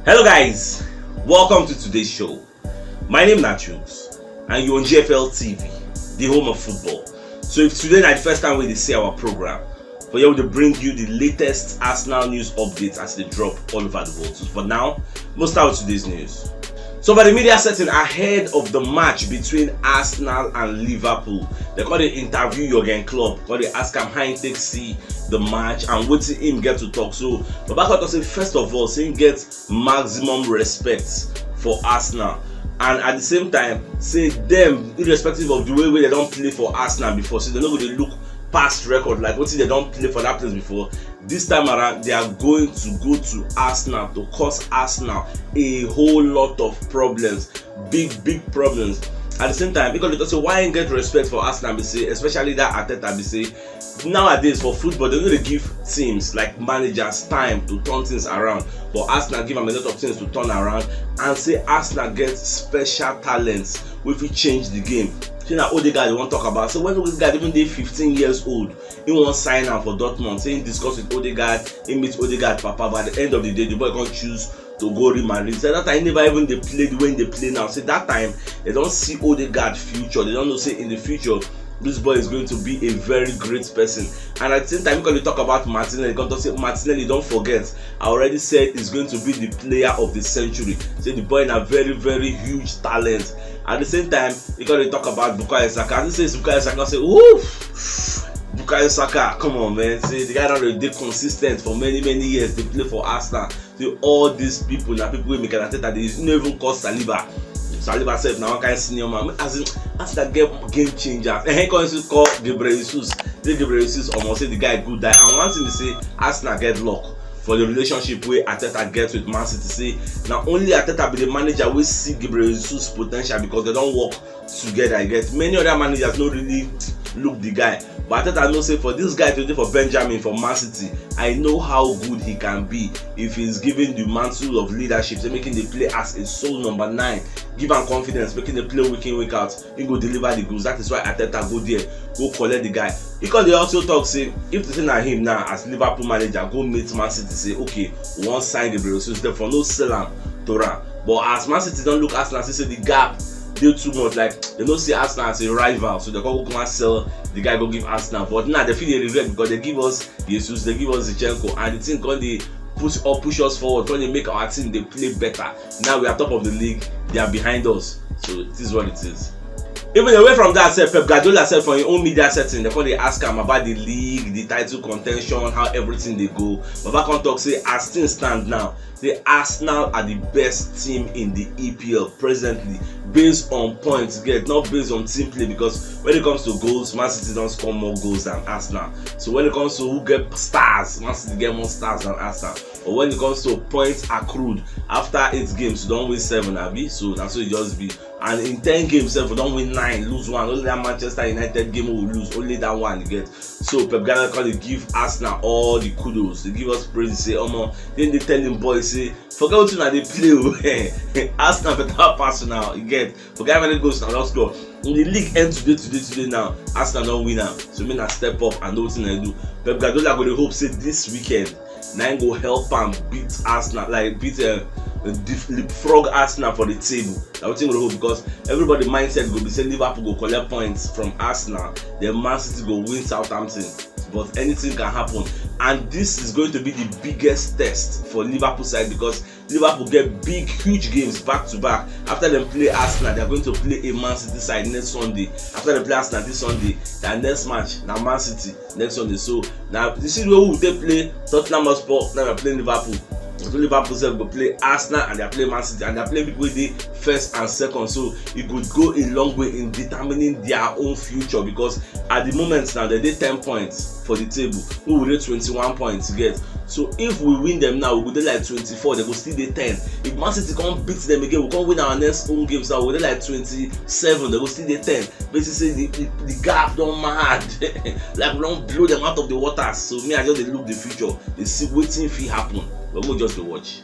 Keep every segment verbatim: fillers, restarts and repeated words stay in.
Hello guys, welcome to today's show. My name na Chuks and you're on G F L T V, the home of football. So if today na the first time wey you dey see our program, for here we dey bring you the latest Arsenal news updates as they drop all over the world. So for now, we'll start with today's news. So for the media setting ahead of the match between Arsenal and Liverpool, they come dey interview Jurgen Klopp, come dey ask am how he take see the match and wetin him get to talk. So Baba come talk say first of all, say him get maximum respect for Arsenal, and at the same time say dem, irrespective of the way wey dem don play for Arsenal before, say dem no go dey look past record like wetin dem don play for that place before. This time around, they are going to go to Arsenal to cause Arsenal a whole lot of problems, big big problems. At the same time, because they talk say why him get respect for Arsenal be say, especially that Arteta be say, nowadays for football, they no dey give teams like managers time to turn things around. But Arsenal give am a lot of things to turn around, and say Arsenal get special talents wey fit change the game. Shey na Odegaard you wan talk about? So when Odegaard even dey fifteen years old, he wan sign am for Dortmund. Say he discuss with Odegaard, he meet Odegaard papa, but at the end of the day, the boy come choose to go Real Madrid. Say that time he never even dey play the way he dey play now. Say that time they don see Odegaard future. They don know say in the future this boy is going to be a very great person. And at the same time, he come dey talk about Martinelli. He come talk say Martinelli, don't forget, I already said he's going to be the player of the century. Say the boy na very very huge talent. At the same time, he come dey talk about Bukayo Saka. As he says Bukayo Saka, say woof. Bukayo Saka, come on man. Say the guy don dey consistent for many many years. They play for Arsenal. Say all these people na people wey Mikel Arteta dey use. No even call Saliba. Saliba sef na one kind senior man. As in, Arsenal get game changers. And he come still call Gabriel Jesus. Say Gabriel Jesus, omo, say the guy good die. And one thing be say Arsenal get luck for the relationship wey Arteta get with Man City. Say na only Arteta be the manager wey see Gabriel Jesus potential because they don work together. You get, many other managers no really look the guy, but Arteta know say for this guy to dey for Benjamin for Man City, I know how good he can be if he's given the mantle of leadership. Say make him dey play as a sole number nine, give am confidence, make him dey play week in week out. He go deliver the goods. That is why Arteta go there, go collect the guy. He come dey also talk say if the thing na him now as Liverpool manager go meet Man City, say okay, we wan sign Gabriel Jesus, therefore no sell am to am. But as Man City don look Arsenal, see say the gap dey too much. Like, they no see Arsenal as a rival, so they come go come and sell the guy go give Arsenal. But now they feel they regret because they give us Jesus, they give us Zinchenko, and the thing come dey push or push us forward, come dey make our team dey play better. Now we are top of the league, they are behind us. So it is what it is. Even away from that, sef, Pep Guardiola sef for him own media setting, they come dey ask am about the league, the title contention, how everything dey go. Baba come talk say as things stand now, say Arsenal are the best team in the E P L presently, based on points get, not based on team play, because when it comes to goals, Man City don score more goals than Arsenal. So when it comes to who get stars, Man City get more stars than Arsenal. But when it comes to points accrued, after eight games, we don win seven, abi? So na so e just be. And in ten games sef, we don win nine, lose one. Only that Manchester United game we lose, only that one you get. So Pep Guardiola come dey give Arsenal all the kudos. They give us praise. Say, omo, then they tell him boys say, forget wetin una dey play o. Arsenal better pass una, you get. Forget how many goals una don score. In the league end today, today, today now, Arsenal don win am. So make una step up and know wetin una dey do. Pep Guardiola go dey hope say this weekend na im go help am beat Arsenal, like beat uh, def- leapfrog Arsenal for the table. Na wetin go dey hope, because everybody mindset go be say Liverpool go collect points from Arsenal, then Man City go win Southampton. But anything can happen, and this is going to be the biggest test for Liverpool side, because Liverpool get big, huge games back to back. After dem play Arsenal, they are going to play a Man City side next Sunday. After dem play Arsenal this Sunday, their next match na Man City next Sunday. So now you see the way we take play Tottenham Hotspur, now we are playing Liverpool. So Liverpool sef go play Arsenal and they are playing Man City, and they are playing people wey dey first and second. So e go go a long way in determining their own future, because at the moment now they dey ten points for the table. We will dey twenty-one points, you get. So if we win them now, we go dey like twenty-four. They go still dey ten. If Man City come beat them again, we come win our next home games now, we go dey like twenty-seven. They go still dey ten. Basically say the, the, the gap don mad. Like we don blow them out of the water. So me, I just dey look the future, dey see wetin fit happen. But we just dey watch.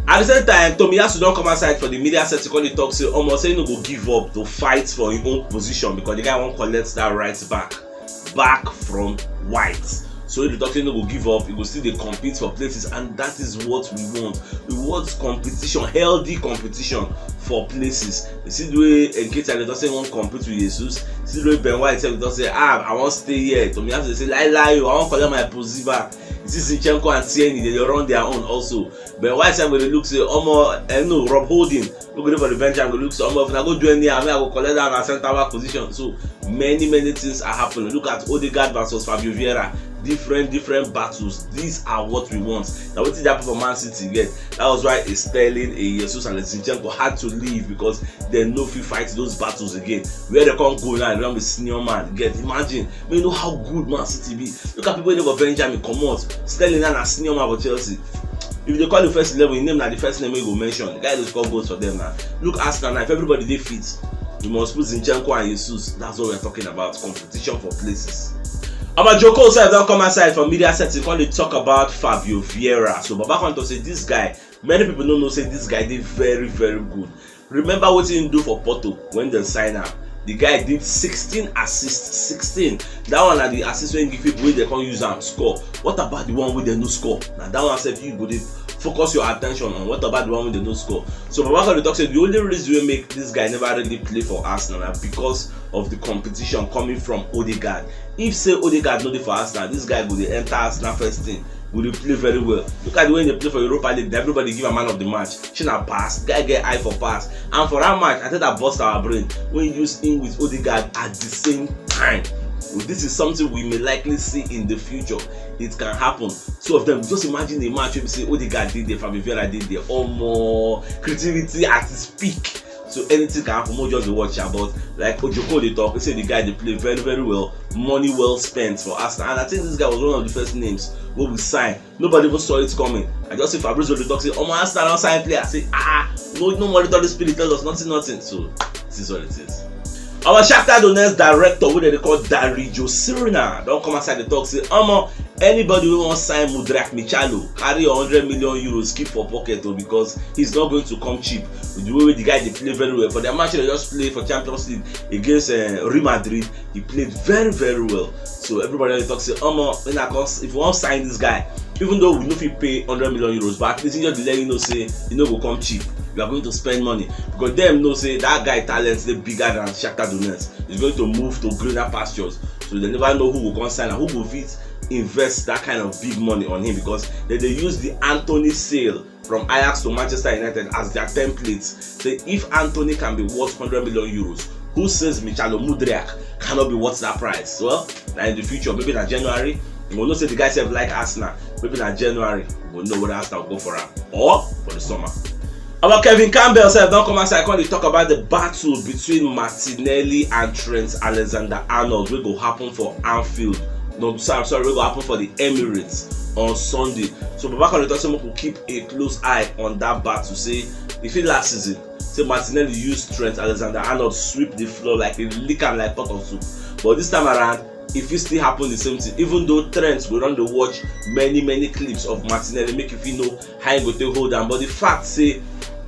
At the same time, Tomiyasu don come outside for the media set to come dey talk say omo, say he no go give up to fight for him own position, because the guy wan collect that right back back from White. So if the talk say no go give up, you go still dey compete for places, and that is what we want. We want competition, healthy competition for places. You see the way Nketiah dey talk say he wan compete with Jesus. See the way Ben White sef dey talk say, ah, I wan stay here. Tomiyasu dey say, lie lie, I wan collect my position back. You see Zinchenko and Tierney, they dey run their own also. Ben White sef go dey look say, omo, eh, no, Rob Holding, who go dey for the bench, and go look say, omo, if I go do anyhow, I go collect that na centre back position. So many many things are happening. Look at Odegaard versus Fabio Vieira. Different different battles. These are what we want. Now wetin dey happen for Man City again? That was why a Sterling, a Jesus, and a Zinchenko had to leave because they no fit fight those battles again. Where they come go now, they don be senior man. Get, imagine, you know how good Man City be. Look at people wey dey for Benjamin comot. Sterling now na senior man for Chelsea. If you dey call the first eleven, him name na the first name wey you go mention. The guy dey score goals for them now. Look Arsenal now. If everybody dey fit, you must put Zinchenko and Jesus. That's what we are talking about. Competition for places. Omo, Joko sef don come outside for media setting, come dey talk about Fabio Vieira. So Baba come talk say this guy, many people no know say this guy dey very very good. Remember wetin he do for Porto when dem sign am? The guy did sixteen assists, sixteen. That one na the assist wey he give people wey dem come use am score. What about the one wey dem no score? Na that one sef you go dey focus your attention on. What about the one wey dem no score? So Baba come dey talk say the only reason wey make this guy never really play for Arsenal na because of the competition coming from Odegaard. If say Odegaard no dey for Arsenal, this guy go dey enter Arsenal first team, go dey play very well. Look at the way he dey play for Europa League, everybody give am man of the match. Shey na pass, guy get eye for pass. And for that match, Arteta burst our brain when he use him with Odegaard at the same time. This is something we may likely see in the future. It can happen. So of them, just imagine a match wey be say Odegaard dey there, Fabio Vieira dey there. Omo, creativity at its peak. So anything can happen. Mo just dey watch am, but like Ojoko dey talk, he say the guy dey play very very well. Money well spent for Arsenal, and I think this guy was one of the first names wey we sign. Nobody even saw it coming. I just see Fabrizio dey talk say, omo, Arsenal don sign player. I say, ah, no, no monitor this spirit, tell us nothing, nothing. So this is what it is. Our Shakhtar Donetsk director, wey dem dey call Darijo Sirina, don come outside dey talk say, omo, anybody wey wan sign Mudryk Michalo, carry your hundred million euros keep for pocket o, because he's not going to come cheap. With the way wey the guy dey play very well for their match, they just play for Champions League against uh, Real Madrid. He played very very well. So everybody dey talk say, omo, when I come, if you wan sign this guy, even though we no fit pay hundred million euros, but at least he just dey let you know say he no go come cheap. You are going to spend money, because dem know say that guy talent dey bigger than Shakhtar Donetsk. He's going to move to greener pastures. So they never know who go come sign and who go fit invest that kind of big money on him, because they dey use the Anthony sale from Ajax to Manchester United as their template. Say if Anthony can be worth hundred million euros, who says Michalo Mudryk cannot be worth that price? Well, na in the future, maybe na January. You go know say the guy sef like Arsenal. Maybe na January, we go know whether Arsenal go for am or for the summer. Omo, Kevin Campbell sef don come outside, come dey talk about the battle between Martinelli and Trent Alexander-Arnold wey go happen for Anfield. No, sorry, sorry, wey go happen for the Emirates on Sunday. So Baba come dey talk say make we keep a close eye on that battle. Say e fit last season. Say Martinelli use Trent Alexander-Arnold sweep the floor, like e lick am like pot of soup. But this time around, e fit still happen the same thing. Even though Trent go don dey watch many many clips of Martinelli, make e fit know how e go take hold am. But the fact say,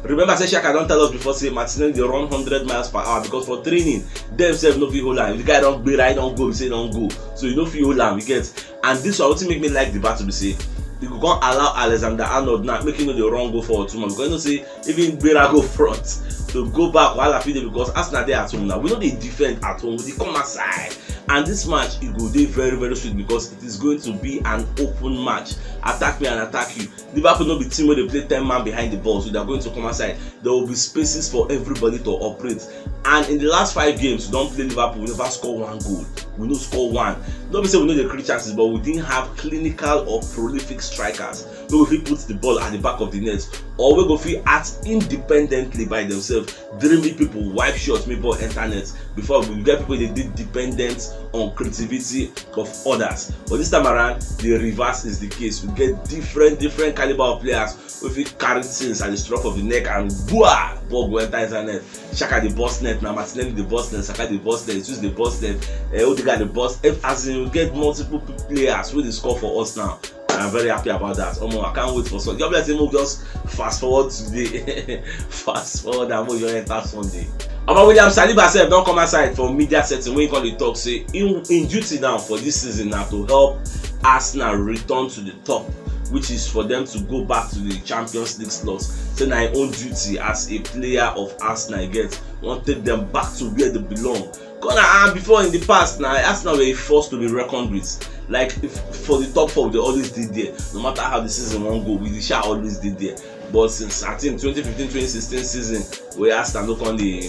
remember say Xhaka don tell us before say Martinelli dey run hundred miles per hour, because for training, dem sef no fit hold am. If the guy don gbera, he don go, be say he don go. So you no fit hold am, you get. And this one, wetin make me like the battle be say e go come allow Alexander-Arnold now make he no dey run go forward too much, because you know say if he gbera go front, to go back, wahala fit dey, because Arsenal dey at home now. We no dey defend at home, we dey come outside. And this match, e go dey very very sweet, because it is going to be an open match. Attack me and attack you. Liverpool no be team wey dey play ten man behind the ball, so they are going to come outside. There will be spaces for everybody to operate. And in the last five games we don play Liverpool, we never score one goal. We no score one. No be say we no dey create chances, but we didn't have clinical or prolific strikers wey go fit put the ball at the back of the net, or wey go fit act independently by themselves, dribbling people, wipe shots, make ball enter net. Before, we get people dey dey dependent on creativity of others, but this time around, the reverse is the case. We get different different caliber of players wey fit carry things at the stroke of the neck, and bua, ball go enter inside net. Xhaka dey burst net, na Martinelli dey burst net, Xhaka dey burst net, Jesus dey burst net, eh, Odegaard dey burst. If, as in, we get multiple p- players wey dey score for us now. I'm very happy about that. Omo, I can't wait for Sunday. Just like say make we just fast forward today, fast forward and make we just enter Sunday. Omo, William Saliba sef don come outside for media setting wey he come dey talk say in in duty now for this season na to help Arsenal return to the top, which is for them to go back to the Champions League slot. Say na im own duty as a player of Arsenal, get, wan take them back to where they belong. Because na, ah, before, in the past, na Arsenal were a force to be reckoned with. Like, if, for the top four, they always did there. No matter how the season won't go, we dey sha always did there. But since, I think, twenty fifteen twenty sixteen season, where Arsenal no come dey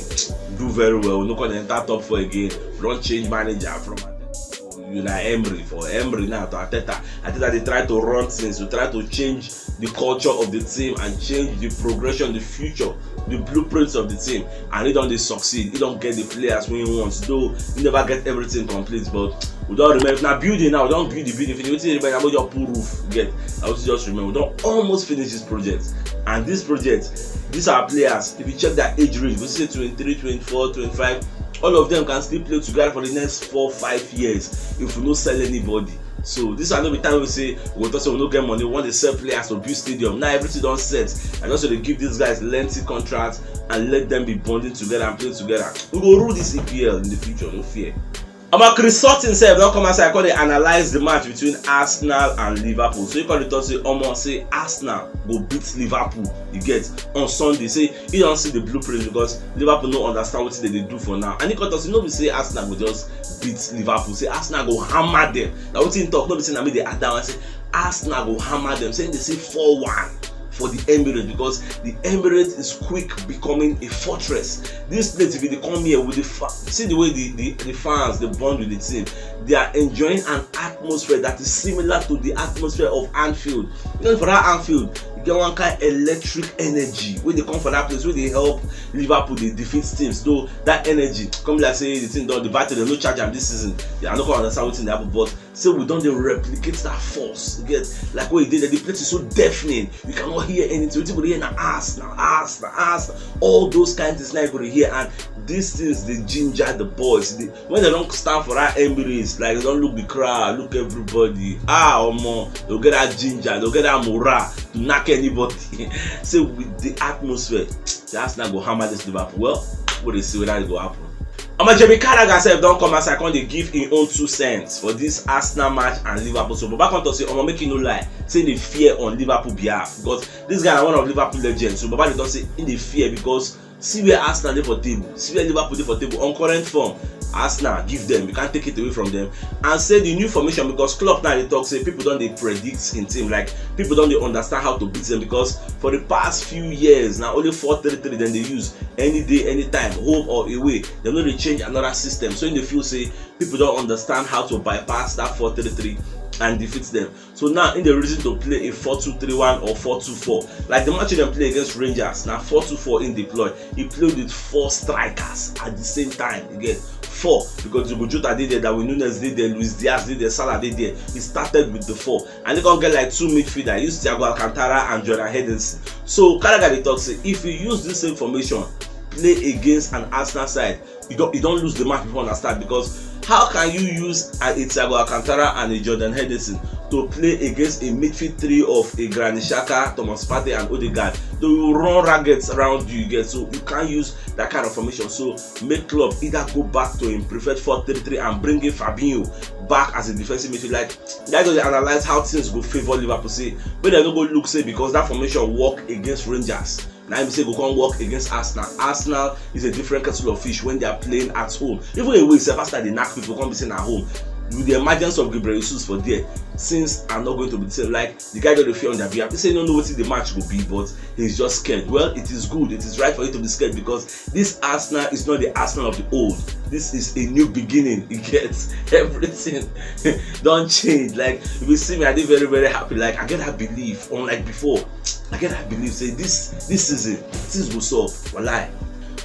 do very well, no come dey enter top four again, we don change manager from Unai Emery for Emery now to Arteta. Arteta dey try to run things, to try to change the culture of the team and change the progression, the future, the blueprints of the team. And he don dey succeed. He don get the players wey he wants. Though he never get everything complete, but we don remember, na building now. We don build the building finish. Wetin remain na make just put roof, get. Na wetin just remain. We don almost finish this project. And this project, these are players. If you check their age range, we see twenty-three, twenty-four, twenty-five. All of them can still play together for the next four, five years if we no sell anybody. So this one no be time we say we go talk say we no get money, we wan dey sell players to build stadium. Now everything don set. I just dey give these guys lengthy contracts and let them be bonding together and play together. We go rule this E P L in the future, no fear. Omo, Chris Sutton sef don come outside, come dey analyse the match between Arsenal and Liverpool. So he come dey talk say, omo, say Arsenal go beat Liverpool, you get, on Sunday. Say he don see the blueprint because Liverpool no understand wetin dem dey do for now. And he come talk say no be say Arsenal go just beat Liverpool, say Arsenal go hammer them. Na wetin he talk, no be say na me dey add that one. Say Arsenal go hammer them, say they say four one for the Emirates because the Emirates is quick becoming a fortress. This place, if you dey come here with the fa- see the way the, the, the fans dey bond with the team, they are enjoying an atmosphere that is similar to the atmosphere of Anfield. You know, for that Anfield, you get one kind electric energy wey dey come for that place, wey dey help Liverpool dey defeat teams. Though that energy come be like say the thing don, the battery dem no charge am this season. Yeah, I no come understand wetin dey happen, but say we don dey replicate that force. You get, like, wey e dey there, the place is so deafening, you cannot hear anything. Wetin you go dey hear na Arsenal, Arsenal, Arsenal. All those kind things na you go dey hear, and these things dey ginger the boys. They, when they don stand for that Emirates, like, they don look the crowd, look everybody. Ah, omo, they'll get that ginger, they'll get that morale to knack anybody. Say with the atmosphere, the Arsenal go hammer this Liverpool. Well, we dey see whether e go happen. Omo, Jamie Carragher sef don come outside, come dey give him own two cents for this Arsenal match and Liverpool. So Baba come talk say, omo, make you no lie, say he dey fear on Liverpool behalf because this guy na one of Liverpool legends. So Baba dey talk say he dey fear because see where Arsenal dey for table, see where Liverpool dey for table on current form. Arsenal give them, you can't take it away from them. And say the new formation, because Klopp now dey talk say people don dey predict him team, like, people don dey understand how to beat them, because for the past few years na only four three three dem dey use, any day, anytime, home or away. Dem no dey change another system, so he dey feel say people don understand how to bypass that four three three and defeat them. So now he dey reason to play a four two three one or four two four. Like the match wey dem play against Rangers, na four two four he deploy. He played with four strikers at the same time. You get, four, because Diogo Jota dey there, Darwin Nunez dey there, Luis Diaz dey there, Salah dey there. He started with the four, and he come get, like, two midfielder. He use Thiago Alcantara and Jordan Henderson. So Carragher dey talk say if you use this same formation, play against an Arsenal side, you don, you don lose the match before una start, because how can you use a, a Thiago Alcantara and a Jordan Henderson to play against a midfield three of a Granit Xhaka, Thomas Partey and Odegaard? They will run ragged around you, you get, so you can't use that kind of formation. So make Klopp either go back to him preferred four three three and bring in Fabinho back as a defensive midfield. Like, guys don dey analyse how things go favour Liverpool, say make dem no go look say because that formation work against Rangers, na im be say e go come work against Arsenal. Arsenal is a different kettle of fish when they are playing at home. Even away sef, Arsenal dey knack people, come be say na home. With the emergence of Gabriel Jesus for there, things are not going to be the same. Like, the guy just dey fear on their behalf. He say he no know wetin the match go be, but he's just scared. Well, it is good. It is right for you to be scared, because this Arsenal is not the Arsenal of the old. This is a new beginning. You get, everything don change. Like, if you see me, I dey very, very happy. Like, I get that belief, unlike before. I get that belief say this, this season, things go solve. Walai.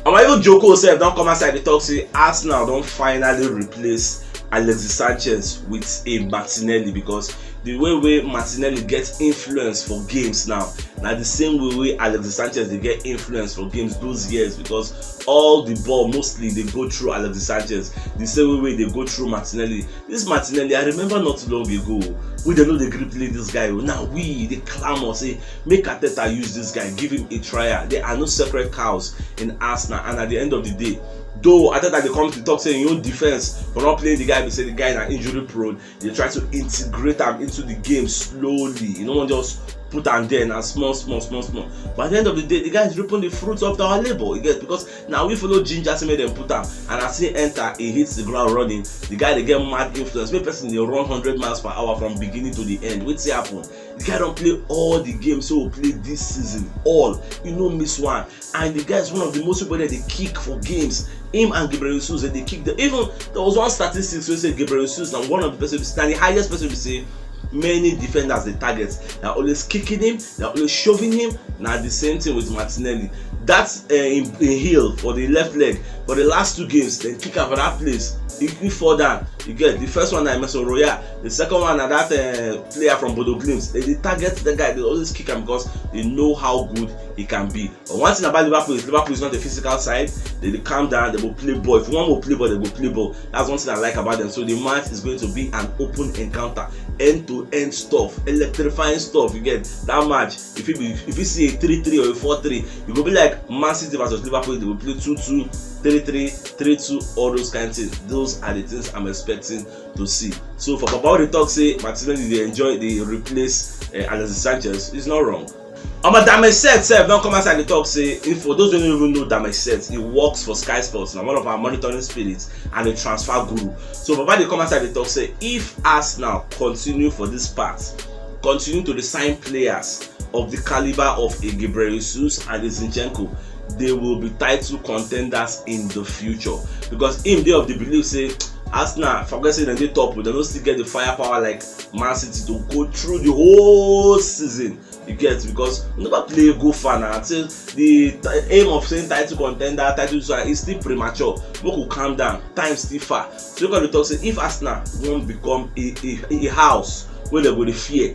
Omo, even Joko sef don come outside dey talk say Arsenal don finally replace Alexis Sanchez with a Martinelli, because The way wey Martinelli get influence for games now, na the same way wey Alexis Sanchez dey get influence for games those years, because all the ball mostly dey go through Alexis Sanchez the same way wey dey go through Martinelli. This Martinelli, I remember not long ago, we dey no dey gree play this guy o. Now we dey clamor say make Arteta use this guy, give him a trial. There are no sacred cows in Arsenal, and at the end of the day, though Arteta dey come to talk say him own defense for not playing the guy, be say the guy na injury prone, dey try to integrate am into the game slowly. You no wan just put am there na small, small, small, small. But at the end of the day, the guy is reaping the fruits of our labor. You get, because now we follow ginger say make dem put am, and as he enter, he hits the ground running. The guy dey get mad influence. Make person dey run hundred miles per hour from beginning to the end. Wetin happen? The guy don play all the games wey we play this season. All. You no miss one. And the guy is one of the most people that dey kick for games. Him and Gabriel Jesus, they kick them. Even there was one statistics wey say Gabriel Jesus na one of the person, na the highest person we say many defenders dey target. They're always kicking him, they're always shoving him. Na the same thing with Martinelli. That uh, in, in heel for the left leg for the last two games, then kick am for that place. He, he fall down. You get the first one na Emerson Royal. The second one na that uh, player from Bodo Glimt. They dey target the guy. They always kick him because they know how good he can be. But one thing about Liverpool is Liverpool is not a physical side. They dey calm down. They go play ball. If one go play ball, they go play ball. That's one thing I like about them. So the match is going to be an open encounter, end to end stuff, electrifying stuff. You get that match. If you be, if you see a three three or a four three, it go be like Man City versus Liverpool. They will play two two, three three, three two, all those kind of things. Those are the things I'm expecting to see. So for Papa, they talk say Martinelli they enjoy, they replace uh, Alexis Sanchez. It's not wrong. Omo, Dame Set sef don come outside dey talk say, if for those who don't even know Dame Set, he works for Sky Sports, na one of our monitoring spirits and a transfer guru. So Baba dey come outside dey talk say if Arsenal continue for this path, continue to dey sign players of the caliber of a Gabriel Jesus and a Zinchenko, they will be title contenders in the future. Because him dey of the belief say Arsenal, forget say dem dey top, dem no still get the firepower like Man City to go through the whole season. You get, because we never play go far now. Until the t- aim of saying title contender, title so is still premature. Make we calm down. Time still far. So you got to talk say if Arsenal won't become a, a, a house where they go to fear,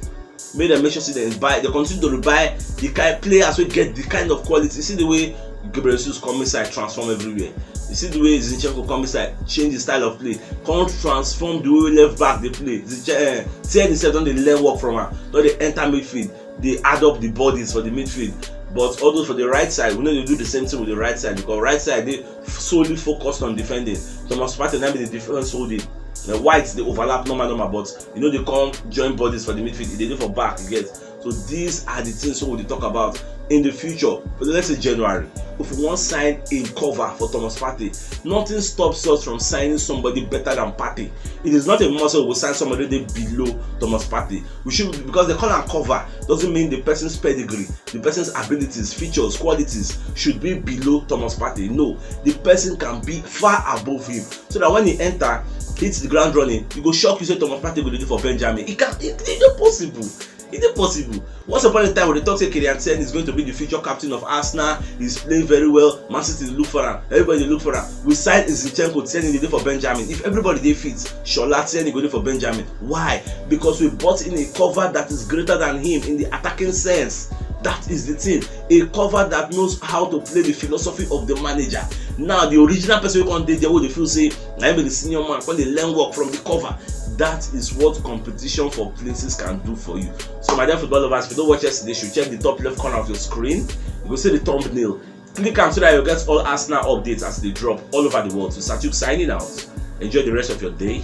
make dem make sure say dem buy, dem continue to buy the kind players wey get the kind of quality. You see the way Gabriel Jesus come inside, transform everywhere. You see the way Zinchenko come inside, change the style of play, come transform the way left back dey play. Zinchenko, uh, Tierney sef don dey learn work from am, don dey enter midfield, dey add up the bodies for the midfield. But all those for the right side, we no dey do the same thing with the right side, because right side dey solely focused on defending. Thomas Partey na be the defense holding. The whites dey overlap normal normal, but you know they come join bodies for the midfield. They do for back, you get. So these are the things we will talk about in the future. But let's say January, if we want sign a cover for Thomas Partey, nothing stops us from signing somebody better than Partey. It is not a must we will sign somebody dey below Thomas Partey. We should, because they call am cover doesn't mean the person's pedigree, the person's abilities, features, qualities should be below Thomas Partey. No, the person can be far above him, so that when he enter, hit the ground running, you go shock you say Thomas Partey go dey do for Benjamin. He can, it, it dey possible. It dey possible. Once upon a time, we dey talk say Kylian Tierney is going to be the future captain of Arsenal. He's playing very well. Man City dey look for am. Everybody dey look for am. We sign Zinchenko, Tierney dey for Benjamin. If everybody dey fit, Shola, Tierney go dey for Benjamin. Why? Because we bought in a cover that is greater than him in the attacking sense. That is the thing. A cover that knows how to play the philosophy of the manager. Now, the original person wey come dey there, wey dey feel say na him be the senior man, come dey learn work from the cover. That is what competition for places can do for you. So, my dear football lovers, if you don't watch yesterday, you should check the top left corner of your screen. You go see the thumbnail. Click am so that you get all Arsenal updates as they drop all over the world. So, Satuk signing out. Enjoy the rest of your day.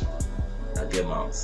And get out.